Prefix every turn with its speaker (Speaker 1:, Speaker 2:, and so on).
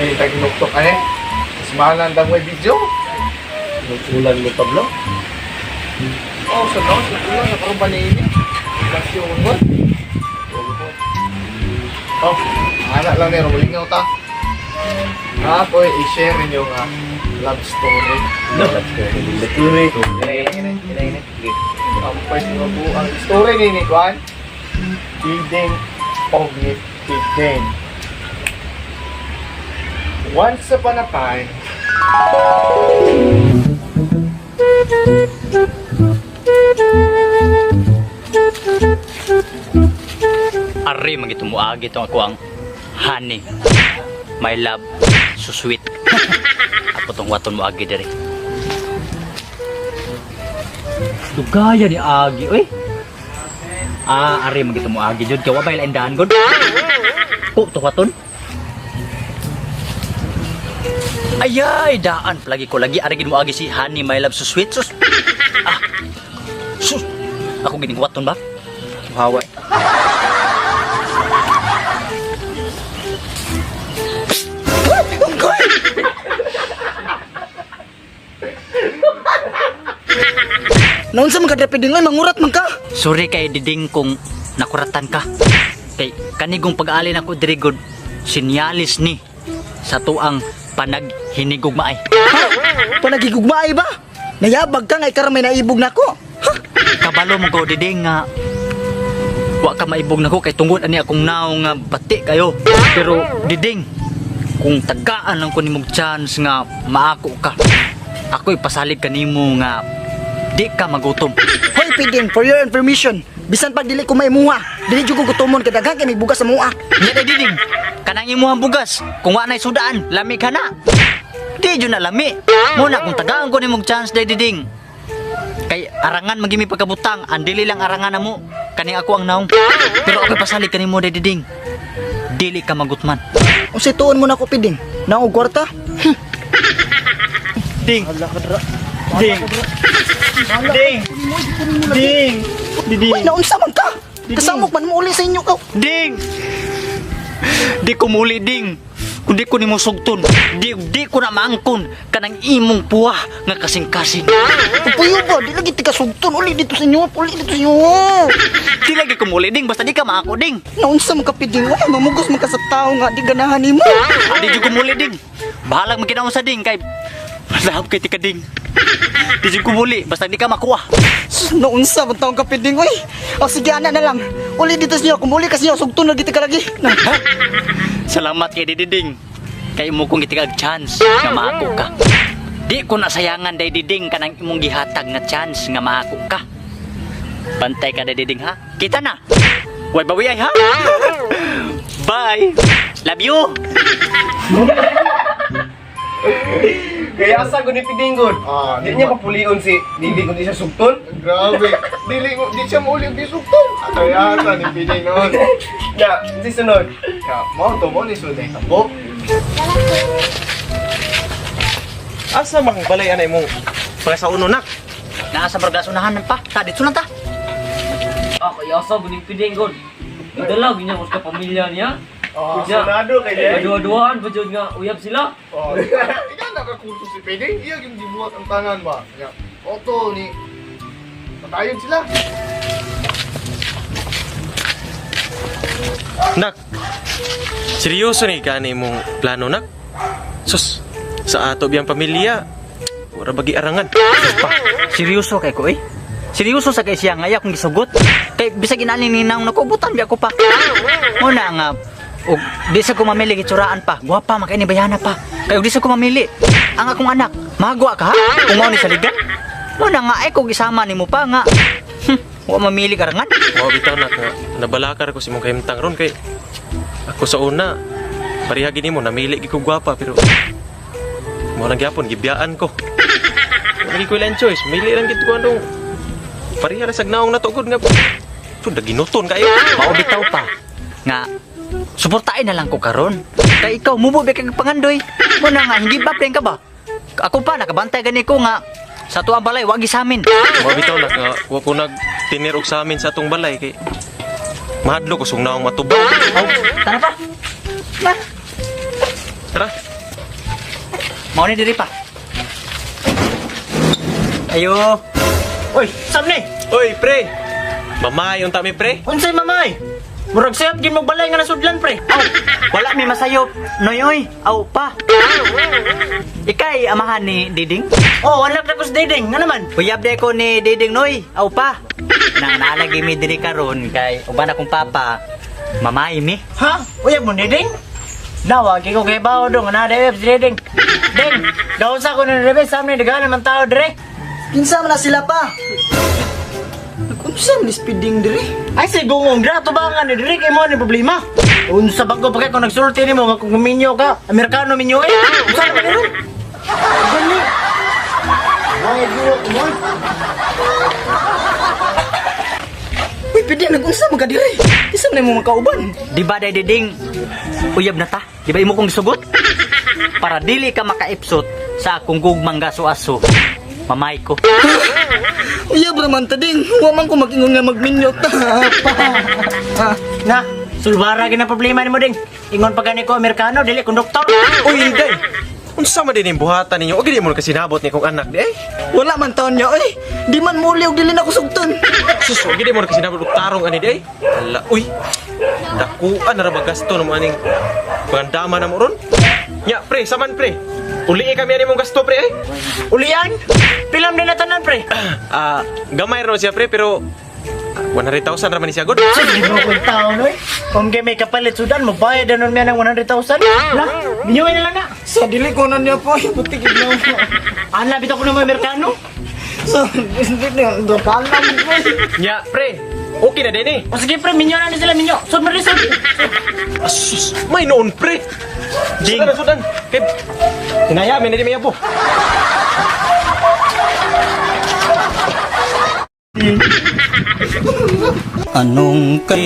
Speaker 1: Ay, taginuktok ane. Smalan ang may video.
Speaker 2: Ulan mo, Pablo?
Speaker 1: Oh, sa no, sa ulan na karon ba ni ini? Kasi yung mo. Oh, ana lang ni mulingaw ta. Ha, ko i-share ninyo nga love story.
Speaker 2: Story.
Speaker 1: Ang first nga po, ang story ni ni Kwan. Feeding og ni Feeding. Once upon a time,
Speaker 3: Ari magitumuagi tong ako ang honey. My love, so sweet. Ako tong waton mo agi diri. Dugaya ni agi, oy. Ah, ari magitumuagi jud kay wa bay lain daan gud. Ko to waton. Ayay, daan palagi ko lagi ari gid mo agi si honey my love so sweet sus. Ah. Sus. Ako gining waton ba?
Speaker 2: Hawa.
Speaker 4: Naunsa man ka dre, Piding, oy, mangurat man ka.
Speaker 3: Sorry kay Diding kung nakuratan ka. Kay kanigong pag-alin ako diri gud sinyalis ni sa tuang panaghinigugmaay.
Speaker 4: Ha? Panagigugmaay ba? Nayabag ka nga ikaw may naibog nako. Ha?
Speaker 3: Kabalo mo ko Diding nga wa ka maibog nako kay tungod ani akong naong nga bati kayo. Pero Diding, kung tagaan lang ko nimog chance nga maako ka. Ako ipasalig kanimo nga di ka magutom.
Speaker 4: Hoy Piding, for your information, bisan pag dili ko maimuha, dili jud ko gutomon kay daghan kay may bugas sa mua.
Speaker 3: Nya day Diding, kanang imuhang bugas, kung wa nay sudaan, lami ka na. Di jud na lami. Muna kung tagaan ko nimog chance day Diding. Kay arangan magimi pagkabutang, ang dili lang arangan na mo. Kani ako ang naong. Pero ako pasalig kanimo day Diding. Dili ka magutman.
Speaker 4: Unsay tuon mo nako, Piding? Naog kwarta?
Speaker 3: Ding. Ding. Ding. Ding. Ding.
Speaker 4: Uy, naunsa man ka? Kasamok man mo uli sa inyo ka.
Speaker 3: Ding! Di ko muli, ding. Kung di ko nimo sugton, di ko na maangkon kanang imong puwa nga kasing-kasing.
Speaker 4: Pupuyo ba? Di lagi tika sugton uli dito sa inyo, uli dito sa inyo.
Speaker 3: Di lagi ko muli, ding, basta di ka maako, ding.
Speaker 4: Naunsa man ka, Piding? Uy, mamugos man ka sa tao nga di ganahan nimo.
Speaker 3: Ah, di jud ko muli, ding. Bahalag magkinaon sa ding kay malahab kay tika ding. Di jud ko muli, basta di ka makuha.
Speaker 4: Sus, naunsa man taong ka, Piding, uy. O sige, ana na lang. Uli dito sa inyo, kung uli ka sa inyo, sugton lagi tika lagi. Na.
Speaker 3: Ha? Salamat kay Diding. Kay mo kong gitigag chance nga maako ka. Di ko nasayangan day Diding kanang imong gihatag nga chance nga maako ka. Bantay ka day Diding ha. Kita na. Way bawi ay ha. Bye. Love you.
Speaker 2: Kaya asa ko ni Piding gud.
Speaker 1: Ah,
Speaker 2: Di niya papulion si Didi kung di siya sugton.
Speaker 1: grabe. Dili ko di siya mauli ang disukton. Kaya ata ni Piding noon.
Speaker 2: Ya, si sunod.
Speaker 1: Ya, mo to mo ni sunod tambo.
Speaker 5: Asa mang balay anay mong para sa uno nak?
Speaker 3: Naa sa bargas unahan pa. Ta dito lang ta.
Speaker 6: Ah, kaya sa guning Piding gud. Gidala ginya ko sa pamilya niya.
Speaker 1: Oh,
Speaker 6: Unya,
Speaker 2: Sunado kay Deng.
Speaker 6: Kadua-duaan pa jud nga uyab sila.
Speaker 1: Oh, ikaw nakakurso si Piding. Iya yung gibuhat ang tanan ba. Ya, oto ni patayon sila.
Speaker 5: Nak. Seryoso ni gani mong plano nak? Sus, sa ato biyang pamilya. Wala bagi arangan.
Speaker 3: Pa, seryoso kay ko eh. Seryoso sa kay siya nga iya akong gisugot. Kay bisag inani ni naong nako butan biya ko pa. Muna nga og di sa ko mamili gitsuraan pa. Gwapa man kay ni bayana pa. Kay og di sa ko mamili ang akong anak, magwa ka ha? Kung mao ni saligan. Muna nga ay ko gisama nimo pa nga. Wa mamili karangan.
Speaker 5: Mao bitaw nak nga nabalakar ko si mong kahimtang ron kay ako sa una pareha gini mo namili gi ko gwapa pero mo lang gyapon gibiyaan ko. Wala ko ilan choice, mili lang gid ko anong pareha ra sag naong nato gud nga pud ginuton kayo.
Speaker 3: Mao bitaw pa nga suportain na lang ko karon. Kay ikaw mubo ba kag pangandoy. Muna nga hindi ba ka ba? Ako pa nakabantay gani ko nga sa tuang balay wag gisamin.
Speaker 5: Mao bitaw nak nga wa ko nagtinir og sa amin sa atong balay kay mahadlok ko sung naong matubang.
Speaker 3: Oh, tara pa.
Speaker 5: Tara.
Speaker 3: Mao ni diri pa. Ayo.
Speaker 7: Oy, sab ni.
Speaker 5: Oy, pre. Mamay unta mi pre.
Speaker 7: Unsay mamay? Murag sayop gid mo balay nga nasudlan pre.
Speaker 3: Aw, wala mi masayop. Noy oy, aw pa. Ikay amahan ni Diding?
Speaker 7: Oh, anak na ko si Diding, nga naman.
Speaker 3: Uyab day ko ni Diding Noy, aw pa. Nang naalagi mi diri karon kay uban akong papa, mamay mi.
Speaker 7: Ha? Uyab mo Diding? Nawa, ko kay bao dong, na de si Diding. Ding, daw sa ko ni Rebe, sam ni daghan man tao dire.
Speaker 4: Kinsa man na sila pa? Nag-unsa man ni speeding diri?
Speaker 7: Ay si gungong dra tubangan ni dire kay mo ni problema. Unsa ba ko pa kay kung nagsulti nimo nga kung minyo ka, Amerikano minyo eh. Unsa naman ni ron? Gani.
Speaker 4: Uy, piding nag-unsa man ka diri? Kinsa man nimo makauban?
Speaker 3: Di ba day Diding? Uyab na ta. Di ba imo kong gisugot? Para dili ka makaipsot sa akong gugmang gaso-aso. Mamay ko.
Speaker 4: Uyab ra man ta ding. Wa man ko mag-ingon nga magminyo ta. Pa.
Speaker 7: Na, sulbara gid na problema nimo ding. Ingon pa gani ko Amerikano dili konduktor.
Speaker 5: Uy, day. Unsa man din yung buhatan ninyo? O gini mo kasinabot ni kong anak di eh.
Speaker 4: Wala man taon niya oy. Di man muli og dili na ko sugton.
Speaker 5: Sus, o gini mo kasinabot og tarong ani di eh. Hala, uy. Dakuan na ra ba gasto namo aning pangandama na mo ron? Nya, pre, saman pre. Uli kami ani mong gasto pre eh.
Speaker 7: Ulian? Pilam din na tanan pre.
Speaker 5: Ah, gamay ra siya pre pero 100,000 ra man ni siya god.
Speaker 7: Sige mo kung taon oy. Kung kay may kapalit sudan mo bayad na nun miya ng 100,000. La, binyuin na lang na.
Speaker 4: Sa dili ko na niya po, buti gid na.
Speaker 7: Ana bitaw ko ng mga Amerikano.
Speaker 4: Sa hindi na kalam ko.
Speaker 5: Nya, pre. Okay na din eh.
Speaker 7: O sige pre, minyo na ni sila minyo. Sud man rin sud.
Speaker 5: Asus, may noon pre. Ding. Sudan, sudan. Kay hinaya mi na di may abo.
Speaker 3: Anong kay